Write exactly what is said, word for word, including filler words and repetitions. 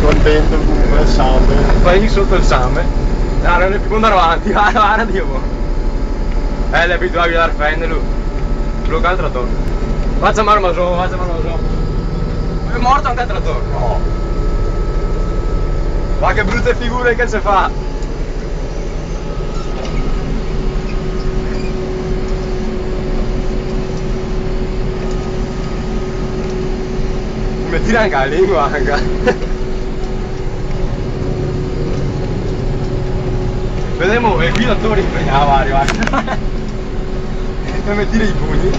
Contento comunque, el sangue. Fai soto el sangue. Ah, no xe pì, andar avanti, varda, varda, Dio. Eh, l'è abituà a guidar fende, lu. Lu che xe el trator. Vaso a marmason, vaso a marmason. Xe morto anca el trator? No. Ma che brute figure che se fa. Me tira anca la lengua, anca. Vedemo, el guidatore impegnà, varda, varda. E me tira i pugni.